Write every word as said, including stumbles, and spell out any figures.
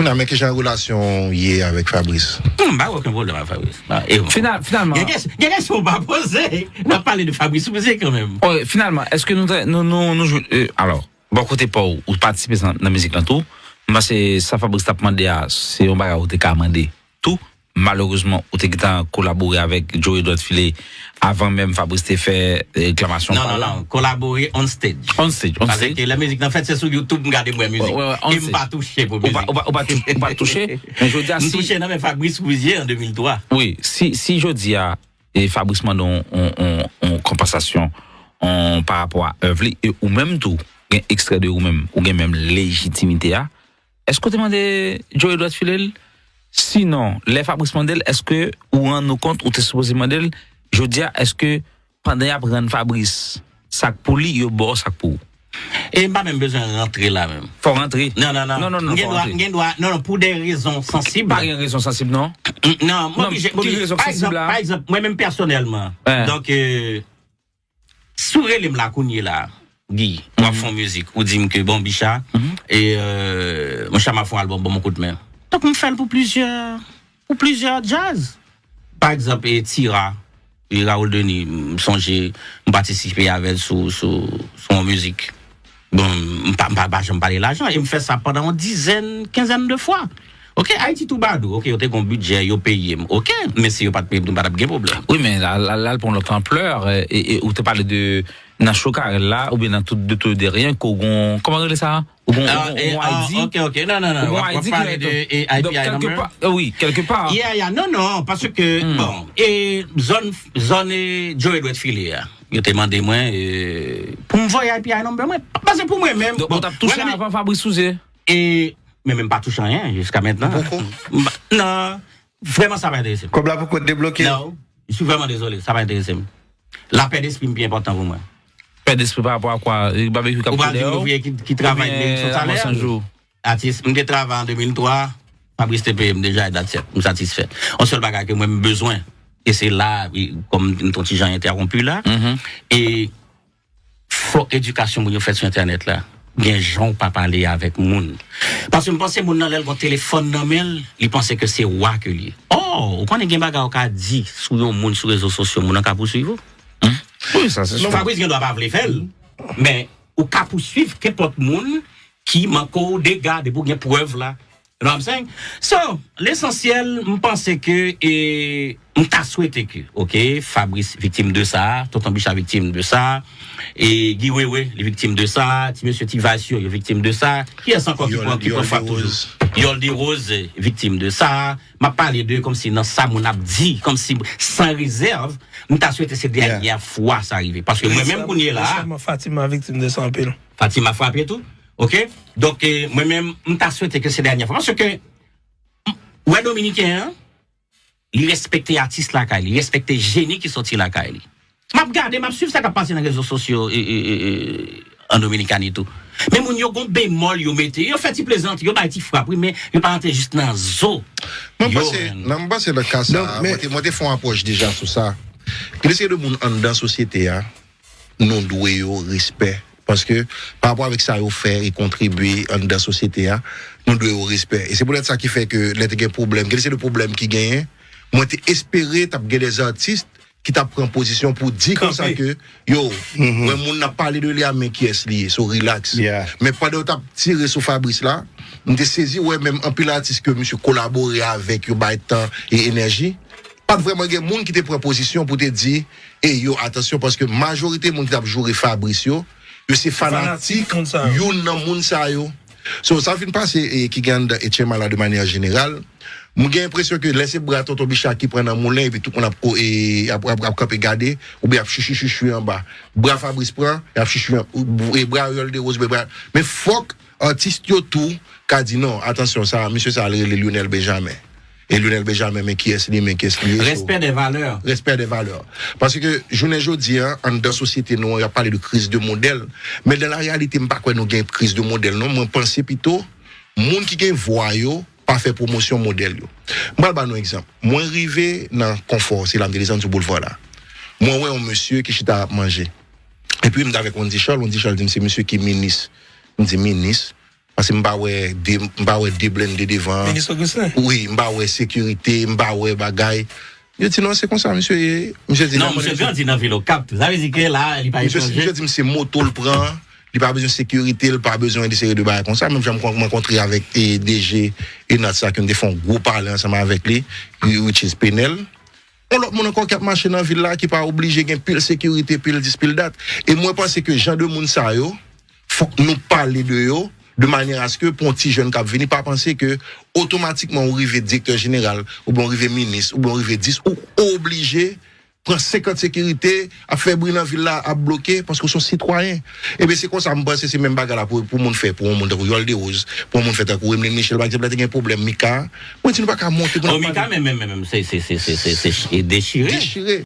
Kounye a, men kijan relasyon w ye avèk Fabrice? Hmm, m pa gen okenn pwoblèm ak Fabrice. Ah, e bon. Final, finalman, Gen kes- gen kesyon w pa poze. N ap pale de Fabrice Soulier kanmenm. oh, finalman, èske nou, te- nou, nou, nou jwe, euh, alò, bò kote pa w, ou patisipe nan, nan mizik lan tou, m panse sa Fabrice t ap mande a, se yon bagay ou te ka mande tou. Malerezman, ou te gentan kolabore avèk Joe Edouard Philé avan menm Fabrice te fè reklamasyon Non, pa non, la. non. Kolabore on stage. On stage, on Paske stage. Lè mizik nan fèt, se sou YouTube m gade m wè mizik. Ouais, ouais, on E m pa stage. touche pou Ou pa, mizik. ou pa, ou pa tou- ou pa touche, men jodi a M si, touche nan men Fabrice Soulier an de mil twa. wi, si, si jodi a e Fabrice mande yon, yon, yon, yon konpansasyon yon, pa rapò a èv li, e ou menm tou, gen ekstrè de ou menm, ou gen menm lejitimite a, èske w te mande Joe Edouard Philé l? Sinon, lè Fabrice mande l, èske ou rann ou kont, ou te sipoze mande l, jodi a, èske pandan y ap rann Fabrice sa k pou li, yo ba w sa k pou ou? E m pa menm bezwen rantre la menm. Fò w rantre. Non, non, non. Non, non, non, M gen fò dwa, rantre. M gen dwa, non, non, pou de rezon sansib. Pa gen rezon sansib, non? Non, mwen Non, oblije, pou ki oblije. Rezon Pa sansib egzanp, la? Pa egzanp, mwen menm pèsonèlman. Hein. Donk, euh, si w rele m la kounye la, Guy, w ap fè yon mizik, ou di m ke bon, Bicha, e, euh, monchè, m ap fè yon albòm, ban m yon kout men. Donk, m fè l pou plizyè, pou plizyè djaz. Pa egzanp, e, Tira, e, Raoul Denis, m sonje, m patisipe avè l sou, sou, sou yon mizik. Bon, m pa, m pa, pa janm pale lajan, e m fè sa pandan yon dizèn, kenzèn de fwa. Ok, Ayiti Toubadou, ok, yo te gon bidjè, yo peye m, ok, men si yo pa t peye m, m pa t ap gen pwoblèm. Wi, men la, la, la, l pran lòt anplè, e, e, e ou te pale de nan Chokarèl la, oubyen nan tout de tout de rien, ke w gon, kòman rele sa? Ou gon, ou Ah, gon, eh, ou gon ah, I D? ok, ok, non, non, non, Ou gon w ap I D pale ki de rete- eh, Donk, I P I kèlke number? Pa, eh, wi, kèlke pa. Yeah, yeah, non, non, paske, Hmm. bon, e zòn, zòn e Joe Edouard Philé a, yo te mande mwen, e, pou m voye I P I number mwen. Paske pou mwen menm, Donk, bon, ou t ap touche mwen menm, avan Fabrice Soulier? e, men menm pa touche anyen jiska mentnan. Poko? M pa- Non, vrèman, sa pa enterese m. Kòb la poko debloke. Non, je suis vraiment désolé, sa pa enterese m. Lapè despri m pi enpòtan pou mwen. Pè despri pa rapò a kwa? Babekyou k ap Ou pral di koulè m w? ouvriye ki, ki travay Oubyen li sou Avan salè? San Jou? Atis, m te travay an de mil twa, Fabrice te peye m deja, that's it, m satisfè. Yon sèl bagay ke mwen m bezwen, e se la, e, kòm m t on ti jan entèwonpi la, Mhm. e fòk edikasyon moun yo fèt sou entènèt la. Gen jan w pa pale avèk moun. Paske m panse moun nan lè l gon telefòn nan men l, li panse ke se wa ke l ye. Ò, ou konnen gen bagay ou ka di sou yon moun sou rezo sosyo, moun nan ka pouswiv ou. Wi, sa se sou. Fabrice gen dwa pa vle fè l, men ou ka pouswiv kenpòt moun ki manke w dega depi w gen prèv la. You know what I'm saying? So, lesansyèl, m panse ke, e, m ta swete ke, ok, Fabrice viktim de sa, Tonton Bicha viktim de sa, e Guy Wewe, li viktim de sa, ti mesye Ti Vice yo, yo viktim de sa. Kiyès ankò ki Yol- pran, ki Yol pran fwa de toujou? Rose. Yol de Rose, viktim de sa. M ap pale de kòmsi nan sa moun ap di, kòmsi san rezèv, m ta swete se dènyè fwa sa rive. Paske mwen menm kounye la, Fatima viktim de sa anpil. Fatima frape tou. Ok? Donk, eh, mwen menm, m ta swete ke se dènyè fwa. Paske, m- wè Dominiken an, li respekte atis lakay li, li respekte jeni ki soti lakay li. M ap gade, m ap swiv sa k ap pase nan rezo sosyo e, e, e, e, an Dominikani tou. Men moun yo gon bemòl yo mete, yo fè ti plezantri, yo bay ti frap, wi, men yo pa rantre jis nan zo. Mwen Yo, panse, man. Nan, mwen panse nan ka sa, Non, men- mwen te, mwen te fè yon apwòch deja sou sa. Gen de seri de moun anndan sosyete a, nou dwe yo respè. Paske, pa rapò avèk sa yo fè e kontribye anndan sosyete a, nou dwe yo respè. E se poutèt sa ki fè ke lè te gen pwoblèm, gen de seri de pwoblèm ki genyen, mwen te espere t ap gen dèzartis ki t ap pran pozisyon pou di konsa ke, yo, wè moun nan ap pale de li a, men kiyès li ye, so relax. Yeah. Men pandan yo t ap tire sou Fabrice la, m te sezi wè menm anpil atis ke misye kolabore avèk yo, bay tan e enèji. Pa t vrèman gen moun ki te pran pozisyon pou te di, e yo, atansyon, paske majorite moun ki t ap joure Fabrice yo, yo se fanatik Fanatik moun sa yo. Youn nan moun sa yo. So, sa fin pase e ki gen anndan H M A la de manyè jeneral, mwen gen enpresyon ke lè se bra Tonton Bicha ki pran nan moulen, epi tout moun ap ko, e, ap, ap, ap kanpe gade, oubyen ap chichi chichi anba. Bra Fabrice pran, y ap chichi an, e bra Yol de Rose, bra. Men fòk atis yo tou ka di non, atansyon, sa, misye sa, l rele Lionel Benjamin. E Lionel Benjamin, men kiyès li, men kiyès li ye, so- Respè dè valè. Respè dè valè. Paske jounen jodi a, anndan sosyete nou an, y ap pale de kriz de modèl. Men dan la reyalite, m pa kwè nou gen kriz de modèl, non. Mwen panse pito, moun ki gen vwa yo, pa fè pwomosyon modèl yo. M pral ba nou egzanp. Mwen rive nan Konfò, se la m te desann sou boulva la. Mwen wè yon mesye ki chita ap manje. Epi m t avèk Wendy Charles, Wendy Charles di m se mesye ki minis. M di, minis? Paske m pa wè de, m pa wè de blende devan. Minis Augustin. Wi, m pa wè sekirite, m pa wè bagay. Yo di non, se konsa misye ye. Misye di non, misye grandi nan vil Okap tou. Sa vle di ke la, li pa etranje. Misye di m se moto l pran. Li pa bezwen sekirite, li pa bezwen de seri de bagay konsa. Menm jan mwen kontre avèk e, D G Enat sa ke m te fè yon gwo pale ansanm avèk li, which is Penel. Yon lòt moun ankò k ap mache nan vil la ki pa oblije gen pil sekirite, pil dis, pil dat. E mwen panse ke jan de moun sa yo, fòk nou pale de yo de manyè aske pou yon ti jèn k ap vini pa panse ke otomatikman ou rive direktè jeneral, oubyen ou rive minis, oubyen ou rive dis, ou oblije pran senkant sekirite, ap fè bri nan vil la, ap bloke, paske w se yon sitwayen. Ebyen, se konsa, m panse se menm bagay la pou, pou moun fè, pou yon moun tankou Yol Derose, pou yon moun fè tankou Emeline Michel, pa egzanp, lè te gen pwoblèm Mika, mwen di nou pa ka monte pou n ap pale. Mika, menm, menm, menm, se, se, se, se, se, se dechire. Dechire.